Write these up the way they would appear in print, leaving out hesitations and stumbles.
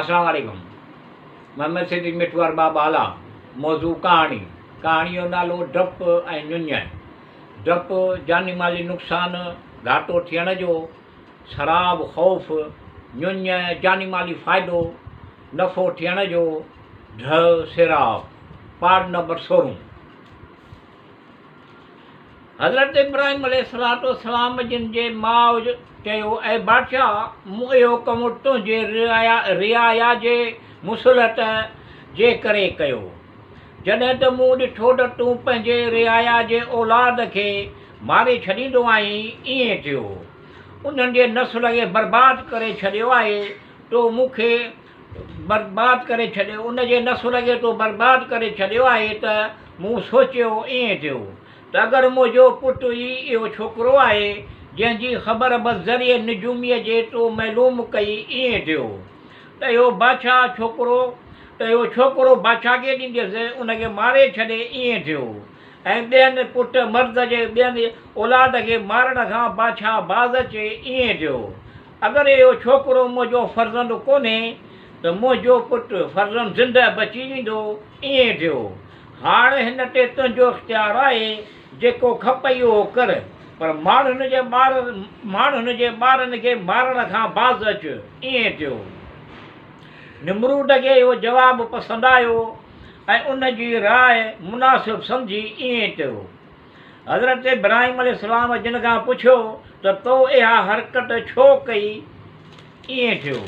اسلام عليڪم محمد صديق مٺو ارباب بالا موضوع ڪهاڻي ڪهاڻي جو نالو ڊپ ۽ نڃ ڊپ جاني مالي نقصان گهاٽو ٿيڻ جو سراب خوف نڃ جاني مالي فائدو نفعو ٿيڻ جو ڍء سيراب پارٽ نمبر سورهون. حضرت ابراهيم عليه الصلوة والسلام جن جي ماء چيو، اي بادشاهه! مون اهو ڪم تنهنجي رعايا جي مصلحت جي ڪري ڪيو. جڏهن ته مون ڏٺو ته تون پنهنجي رعايا جي اولاد کي ماري ڇڏيندو آهين، ائين ٿيو. انهن جي نسل کي برباد ڪري ڇڏيو آهي، تو مون کي برباد ڪري ڇڏيو، ان جي نسل کي تو برباد ڪري ڇڏيو آهي ته مون سوچيو ائين ٿيو ته اگر منهنجو پٽ ئي اهو ڇوڪرو آهي جنهن جي خبر بذريعي نجوميء جي تو معلوم ڪئي ائين ٿيو ته اهو بادشاهه ڇوڪرو ته اهو ڇوڪرو بادشاهه کي ڏينديس ان کي ماري ڇڏي ائين ٿيو ۽ ٻين پٽ مرد جي ٻين اولاد کي مارڻ کان بادشاهه باز اچي ائين ٿيو اگر اهو ڇوڪرو منهنجو فرزند ڪونهي ته منهنجو پٽ فرزند زنده بچي ويندو، ائين ٿيو. هاڻ هن تي تنهنجو اختيار آهي، جيڪو کپئي اهو ڪر، پر ماڻهن جي ماڻهن جي ٻارن کي مارڻ کان باز اچ، ائين ٿيو. نمرود کي اهو جواب پسند آيو ۽ ان جي راء مناسب سمجهي ائين ٿيو. حضرت ابراهيم عليه السلام جن کان پڇيو ته تو اها حرڪت ڇو ڪئي؟ ائين ٿيو.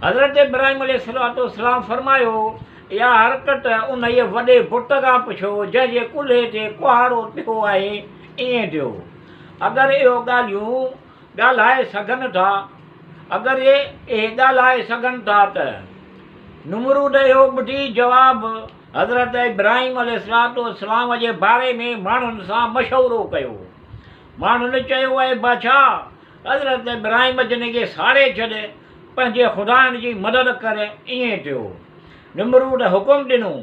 حضرت ابراهيم عليه السلام فرمايو، اها حرڪت انهيء وڏي بت کان پڇو جنهن جي ڪلهي تي ڪهاڙو پيو آهي. ائين ٿيو. اگر اهو ڳالهيون ڳالهائي سگهن ٿا، اگر اهي ڳالهائي سگهن ٿا ته. نمرود اهو ٻڌي جواب حضرت ابراهيم عليه السلام جي باري ۾ ماڻهن سان مشورو ڪيو. ماڻهن چيو، اي بادشاهه! حضرت ابراهيم جن کي ساڙي ڇڏ، پنهنجي خدائن جي مدد ڪر. ائين ٿيو. نمرود حڪم ڏنو،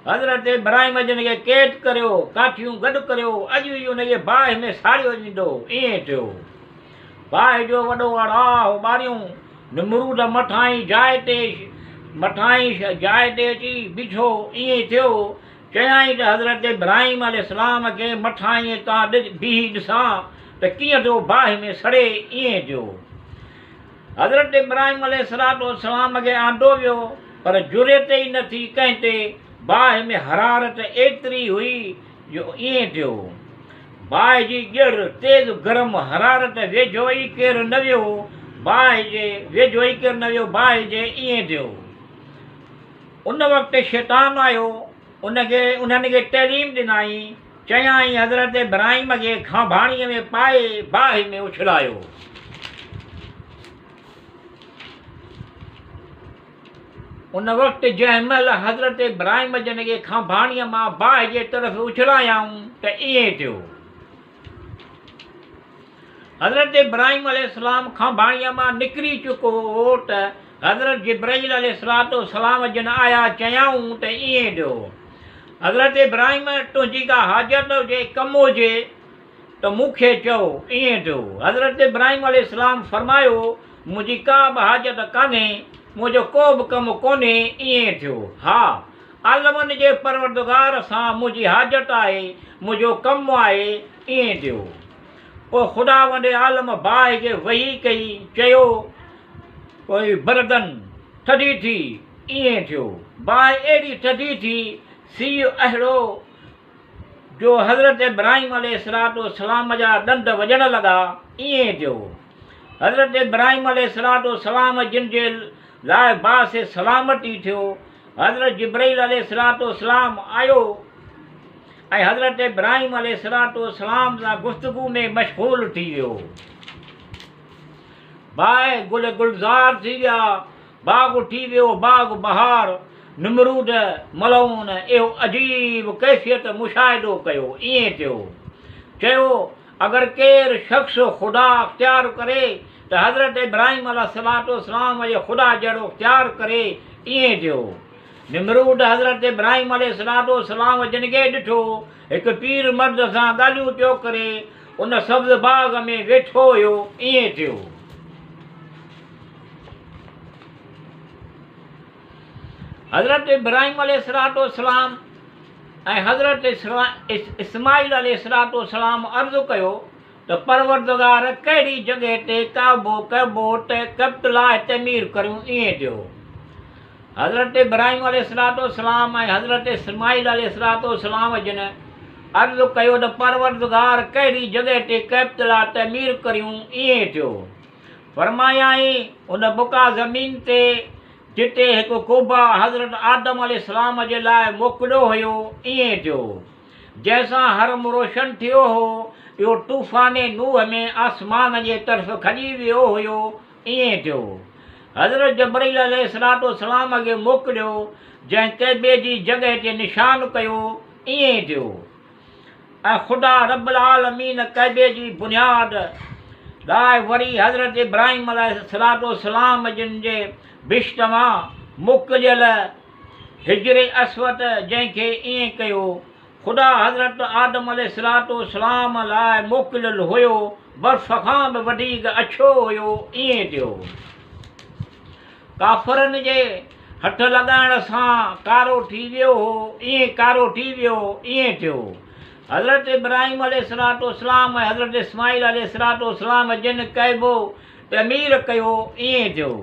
حضرت ابراهيم جن کي قيد ڪريو، ڪاٺيون گڏ ڪريو، اڄ ئي ان کي باهه ۾ ساڙيو ويندو. ائين ٿيو. باهه جو وڏو اڙاهه ٻاريون، نمرود مٿانهين جاء تي مٿانهين جاء تي اچي بيٺو. ائين ٿيو، چيائين ته حضرت ابراهيم عليه السلام کي مٿانهين تان بيهي ڏسان ته ڪيئن ٿو باهه ۾ سڙي. ائين ٿيو. حضرت ابراهيم عليه السلام کي آندو ويو، پر جرئت ئي نه ٿي ڪنهن تي، باهه ۾ حرارت ايتري هئي جو ائين ٿيو. باهه جي ڄر، تيز گرم حرارت ويجهو ئي ڪير نه ويو، باهه جي ويجهو ئي ڪير نه ويو، باهه جي ائين ٿيو. ان وقت شيطان آيو، ان کي انهن کي تعليم ڏنائين، چيائين حضرت ابراهيم کي کانڀاڻيء ۾ پائي باهه ۾ اڇلايو. ان وقت جنهن مهل حضرت ابراهيم جن کي کانڀاڻيء مان باهه جي طرف اڇلايائون ته ائين ٿيو. حضرت ابراهيم عليه السلام کانڀاڻيء مان نڪري چڪو هو ته حضرت جبرائيل عليه السلام جن آيا چيائون ته ائين ٿيو. حضرت ابراهيم تنهنجي ڪا حاجت هجي ڪم هجي ته مون کي چئو، ائين ٿيو. حضرت ابراهيم عليه السلام فرمايو، منهنجي ڪا به حاجت ڪانهي، منهنجو ڪو به ڪم ڪونهي، ائين ٿيو. ها! عالمن جي پروردگار سان منهنجي حاجت آهي، منهنجو ڪم آهي، ائين ٿيو. پوء خداوند عالم باهه کي وحي ڪئي، چيو، ڪوئي بردن، ٿڌي ٿي، ائين ٿيو. باهه اهڙي ٿڌي ٿي، سيء اهڙو جو حضرت ابراهيم عليه السلام جا ڏند وڄڻ لڳا، ائين ٿيو. حضرت ابراهيم عليه السلام جن جي لاء باعث سلامتي ٿيو. حضرت جبرئيل عليه السلام آيو ۽ حضرت ابراهيم عليه السلام سان گفتگو ۾ مشغول ٿي ويو. باهه گل گلزار ٿي ويا. باغ ٿي ويو باغ بهار، نمرود ملعون اهو عجيب ڪيفيت مشاهدو ڪيو، ائين ٿيو. چيو، اگر ڪير شخص خدا اختيار ڪري ته حضرت ابراهيم عليه السلام جي خدا جهڙو اختيار ڪري، ائين ٿيو. نمرود حضرت ابراهيم عليه السلام جن کي ڏٺو، هڪ پير مرد سان ڳالهيون پيو ڪري، ان سبز باغ ۾ ويٺو هيو، ائين ٿيو. حضرت ابراهيم عليه الصلوة والسلام ۽ حضرت اسماعيل عليه الصلوة والسلام عرض ڪيو ته پروردگار ڪهڙي جڳهه تي ڪعبو ڪعبو ڪبت لاء تعمير ڪريون ائين ٿيو. حضرت ابراهيم عليه الصلوة والسلام ۽ حضرت اسماعيل عليه الصلوة والسلام جن عرض ڪيو ته پروردگار ڪهڙي جڳهه تي ڪعبت لاء تعمير ڪريون ائين ٿيو. فرمايائين ان بقعه زمين تي جتي هڪ قبا حضرت آدم عليه السلام جي لاء موڪليو هيو، ائين ٿيو. جنهن سان حرم روشن ٿيو هو، اهو طوفان نوح ۾ آسمان جي طرف کڄي ويو هيو، ائين ٿيو. حضرت جبرئيل عليه الصلوة والسلام کي موڪليو، جنهن ڪعبي جي جڳهه تي نشان ڪيو، ائين ٿيو. ۽ خدا رب العالمين ڪعبي جي بنياد لاء وري حضرت ابراهيم عليه الصلوة والسلام جن جي بهشت مان موڪليل حجر اسود جنهن کي ائين ڪيو خدا حضرت آدم عليه الصلوة والسلام لاء موڪليل هيو برف کان به وڌيڪ اڇو هيو ائين ٿيو. ڪافرن جي هٿ لڳائڻ سان ڪارو ٿي ويو هو، ائين ڪارو ٿي ويو، ائين ٿيو. حضرت ابراهيم عليه الصلوة والسلام ۽ حضرت اسماعيل عليه الصلوة والسلام جن ڪعبو تعمير ڪيو، ائين ٿيو.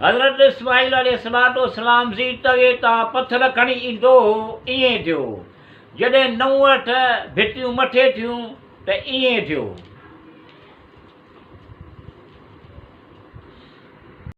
حضرت اسماعيل عليه الصلوة والسلام ذي طوي تان پٿر کڻي ايندو هو، ائين ٿيو. جڏهن نو اٺ ڀتيون مٿي ٿيون ته ائين ٿيو.